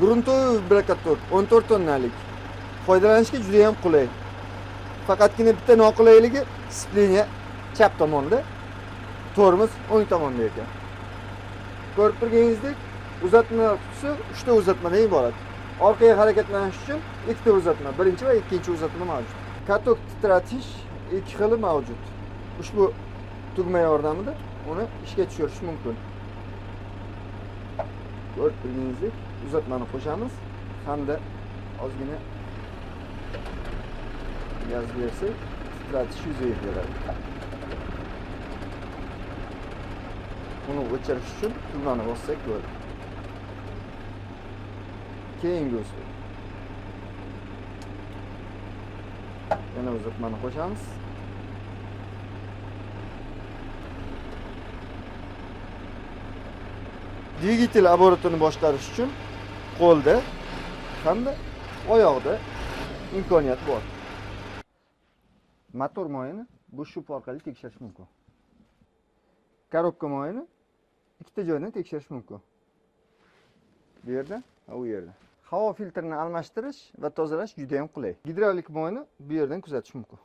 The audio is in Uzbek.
Gruntoviy katok 14 tonnalik. Foydalanishga juda ham qulay. Faqatgina bitta noqulayligi splenya chap tomonda, tormoz o'ng tomonda ekan. Ko'rib turganingizdek, uzatma qutisi 3 ta uzatmadan iborat. Orqaga harakatlanish uchun 2 ta uzatma, birinchi va ikkinchi uzatma mavjud. Katok titratish 2 xili mavjud. Ushbu tugma yordamida uni ishga tushirish mumkin. Ko'rib turganingizdek, uzatmani qo'shamiz hamda ozgina gaz bersak, titratish yuzaga keladi. Uni o'chirish uchun tugmani bossak bo'ladi. Keyingi usul. Yana uzatmani qo'shamiz. Dvigatel oborotini boshqarish uchun qo'lda hamda oyoqda imkoniyat bor. Motor moyini bu shup orqali tekshirish mumkin. Korobka moyini ikkita joydan tekshirish mumkin. Bu yerda va u yerda. Havo filtrini almashtirish va tozalash juda ham qulay. Gidravlik moyni bu yerdan kuzatish mumkin.